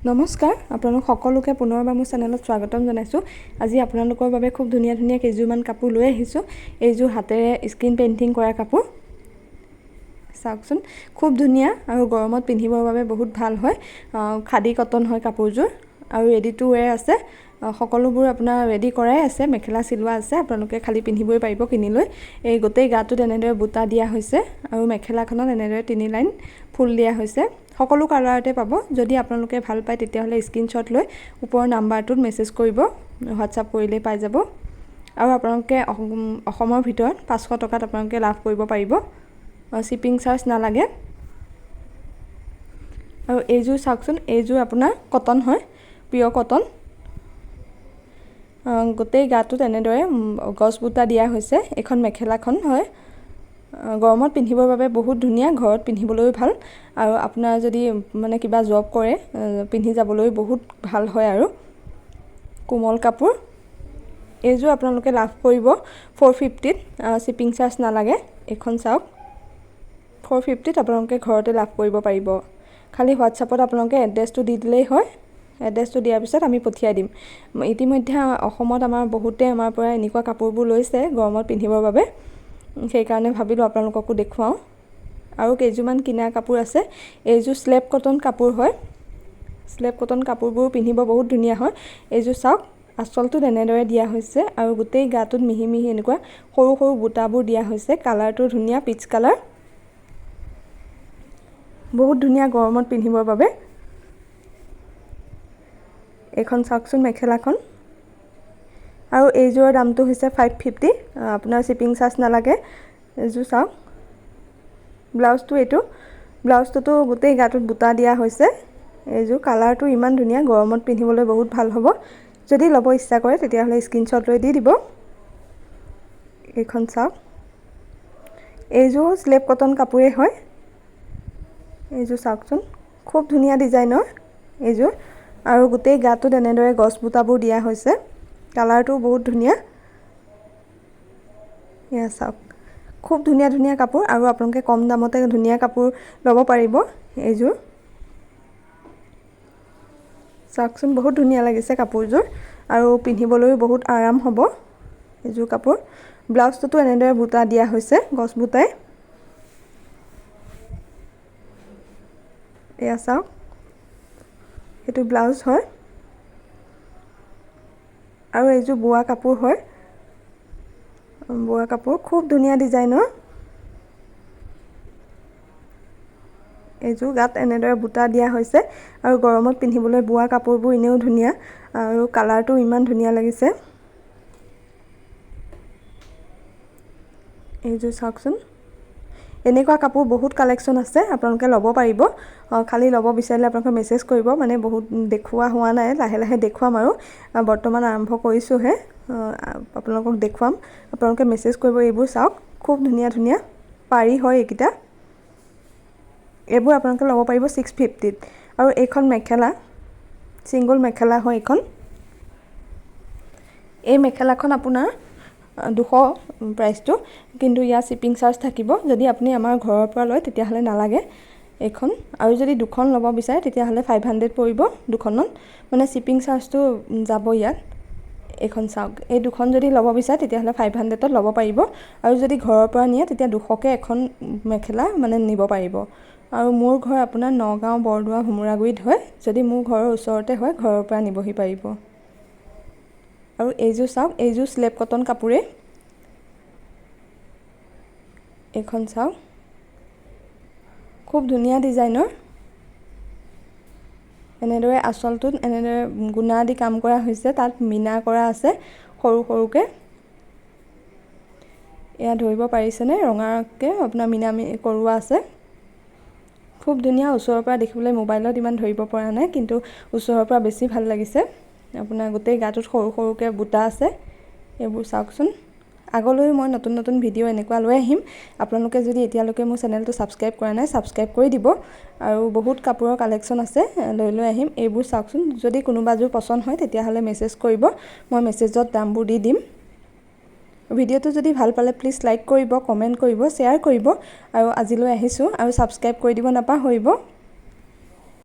নমস্কাৰ, আপোনালোক সকলোকে পুনৰবাৰ মোৰ চেনেলত স্বাগতম জনাইছোঁ। আজি আপোনালোকৰ বাবে খুব ধুনীয়া ধুনীয়া কেইযোৰমান কাপোৰ লৈ আহিছোঁ। এইযোৰ হাতেৰে স্ক্ৰীণ পেইণ্টিং কৰা কাপোৰ, চাওকচোন, খুব ধুনীয়া আৰু গৰমত পিন্ধিবৰ বাবে বহুত ভাল হয়। খাদী কটন হয় কাপোৰযোৰ আৰু ৰেডি টু ৱেৰ আছে। সকলোবোৰ আপোনাৰ ৰেডি কৰাই আছে, মেখেলা চিলোৱা আছে, আপোনালোকে খালী পিন্ধিবই পাৰিব কিনি লৈ। এই গোটেই গাটোত এনেদৰে বুটা দিয়া হৈছে আৰু মেখেলাখনত এনেদৰে 3 লাইন ফুল দিয়া হৈছে। সকলো কালাৰতে পাব। যদি আপোনালোকে ভাল পায়, তেতিয়াহ'লে স্ক্ৰীনশ্বট লৈ ওপৰৰ নাম্বাৰটোত মেছেজ কৰিব, হোৱাটছআপ কৰিলেই পাই যাব। আৰু আপোনালোকে অসমৰ ভিতৰত 500 টকাত আপোনালোকে লাভ কৰিব পাৰিব, শ্বিপিং চাৰ্জ নালাগে। আৰু এইযোৰ চাওকচোন, এইযোৰ আপোনাৰ কটন হয়, পিয়ৰ কটন। গোটেই গাটোত এনেদৰে গছ বুটা দিয়া হৈছে। এইখন মেখেলাখন হয়। গৰমত পিন্ধিবৰ বাবে বহুত ধুনীয়া, ঘৰত পিন্ধিবলৈও ভাল আৰু আপোনাৰ যদি মানে কিবা জব কৰে, পিন্ধি যাবলৈও বহুত ভাল হয় আৰু কোমল কাপোৰ। এইযোৰ আপোনালোকে লাভ কৰিব 450ত, শ্বিপিং চাৰ্জ নালাগে। এইখন চাওক, 450ত আপোনালোকে ঘৰতে লাভ কৰিব পাৰিব। খালি হোৱাটছআপত আপোনালোকে এড্ৰেছটো দি দিলেই হয়। এড্ৰেছটো দিয়াৰ পিছত আমি পঠিয়াই দিম। ইতিমধ্যে অসমত আমাৰ বহুতে আমাৰ পৰা এনেকুৱা কাপোৰবোৰ লৈছে গৰমত পিন্ধিবৰ বাবে, সেইকাৰণে ভাবিলোঁ আপোনালোককো দেখুৱাওঁ। আৰু কেইযোৰমান কিনা কাপোৰ আছে। এইযোৰ শ্লেব কটন কাপোৰ হয়। শ্লেব কটন কাপোৰবোৰ পিন্ধিব বহুত ধুনীয়া হয়। এইযোৰ চাওক, আচলটোত এনেদৰে দিয়া হৈছে আৰু গোটেই গাটোত মিহি মিহি এনেকুৱা সৰু সৰু বুটাবোৰ দিয়া হৈছে। কালাৰটো ধুনীয়া, পিচ কালাৰ, বহুত ধুনীয়া গৰমত পিন্ধিবৰ বাবে। এইখন চাওকচোন মেখেলাখন। আৰু এইযোৰৰ দামটো হৈছে 550, আপোনাৰ শ্বিপিং চাৰ্জ নালাগে। এইযোৰ চাওক, ব্লাউজটো এইটো, ব্লাউজটোতো গোটেই গাটোত বুটা দিয়া হৈছে। এইযোৰ কালাৰটো ইমান ধুনীয়া, গৰমত পিন্ধিবলৈ বহুত ভাল হ'ব। যদি ল'ব ইচ্ছা কৰে, তেতিয়াহ'লে স্ক্ৰীনশ্বট লৈ দি দিব। এইখন চাওক, এইযোৰ শ্লেব কটন কাপোৰেই হয়। এইযোৰ চাওকচোন, খুব ধুনীয়া ডিজাইনৰ এইযোৰ আৰু গোটেই গাটোত এনেদৰে গছ বুটাবোৰ দিয়া হৈছে। কালাৰটোও বহুত ধুনীয়া। এয়া চাওক, খুব ধুনীয়া ধুনীয়া কাপোৰ আৰু আপোনালোকে কম দামতে ধুনীয়া কাপোৰ ল'ব পাৰিব। এইযোৰ চাওকচোন, বহুত ধুনীয়া লাগিছে কাপোৰযোৰ আৰু পিন্ধিবলৈও বহুত আৰাম হ'ব এইযোৰ কাপোৰ। ব্লাউজটোতো এনেদৰে বুটা দিয়া হৈছে, গছ বুটাই। এয়া চাওক, সেইটো ব্লাউজ হয় আৰু এইযোৰ বোৱা কাপোৰ হয়। বোৱা কাপোৰ, খুব ধুনীয়া ডিজাইনৰ। এইযোৰ গাত এনেদৰে বুটা দিয়া হৈছে আৰু গৰমত পিন্ধিবলৈ বোৱা কাপোৰবোৰ এনেও ধুনীয়া আৰু কালাৰটো ইমান ধুনীয়া লাগিছে। এইযোৰ চাওকচোন, এনেকুৱা কাপোৰ বহুত কালেকশ্যন আছে, আপোনালোকে ল'ব পাৰিব। খালি ল'ব বিচাৰিলে আপোনালোকে মেছেজ কৰিব। মানে বহুত দেখুওৱা হোৱা নাই, লাহে লাহে দেখুৱাম আৰু বৰ্তমান আৰম্ভ কৰিছোঁহে, আপোনালোকক দেখুৱাম। আপোনালোকে মেছেজ কৰিব। এইবোৰ চাওক, খুব ধুনীয়া ধুনীয়া পাৰি হয় এইকেইটা। এইবোৰ আপোনালোকে ল'ব পাৰিব 650ত। আৰু এইখন মেখেলা, ছিংগল মেখেলা হয় এইখন। এই মেখেলাখন আপোনাৰ 200 প্ৰাইচটো, কিন্তু ইয়াৰ শ্বিপিং চাৰ্জ থাকিব। যদি আপুনি আমাৰ ঘৰৰ পৰা লয়, তেতিয়াহ'লে নালাগে এইখন। আৰু যদি দুখন ল'ব বিচাৰে, তেতিয়াহ'লে 500 পৰিব দুখনত, মানে শ্বিপিং চাৰ্জটো যাব ইয়াত। এইখন চাওক, এই দুখন যদি ল'ব বিচাৰে, তেতিয়াহ'লে 500ত ল'ব পাৰিব আৰু যদি ঘৰৰ পৰা নিয়ে, তেতিয়া 200কৈ এখন মেখেলা মানে নিব পাৰিব। আৰু মোৰ ঘৰ আপোনাৰ নগাঁও বৰদোৱা ভোমোৰাগুৰিত হয়। যদি মোৰ ঘৰৰ ওচৰতে হয়, ঘৰৰ পৰা নিবহি পাৰিব। আৰু এইযোৰ চাওক, এইযোৰ শ্লেব কটন কাপোৰেই। এইখন চাওক, খুব ধুনীয়া ডিজাইনৰ। এনেদৰে আচলটোত এনেদৰে গুণা দি কাম কৰা হৈছে, তাত মীনা কৰা আছে সৰু সৰুকৈ। এয়া ধৰিব পাৰিছেনে? ৰঙাকৈ আপোনাৰ মীনা কৰোৱা আছে, খুব ধুনীয়া। ওচৰৰ পৰা দেখিবলৈ মোবাইলত ইমান ধৰিব পৰা নাই, কিন্তু ওচৰৰ পৰা বেছি ভাল লাগিছে। আপোনাৰ গোটেই গাটোত সৰু সৰুকৈ বুটা আছে। এইবোৰ চাওকচোন। আগলৈও মই নতুন নতুন ভিডিঅ' এনেকুৱা লৈ আহিম। আপোনালোকে যদি এতিয়ালৈকে মোৰ চেনেলটো ছাবস্ক্ৰাইব কৰা নাই, ছাবস্ক্ৰাইব কৰি দিব। আৰু বহুত কাপোৰৰ কালেকশ্যন আছে, লৈ লৈ আহিম। এইবোৰ চাওকচোন, যদি কোনোবাযোৰ পচন্দ হয়, তেতিয়াহ'লে মেছেজ কৰিব, মই মেছেজত দামবোৰ দি দিম। ভিডিঅ'টো যদি ভাল পালে, প্লিজ লাইক কৰিব, কমেণ্ট কৰিব, শ্বেয়াৰ কৰিব। আৰু আজিলৈ আহিছোঁ আৰু ছাবস্ক্ৰাইব কৰি দিব নাপাহৰিব।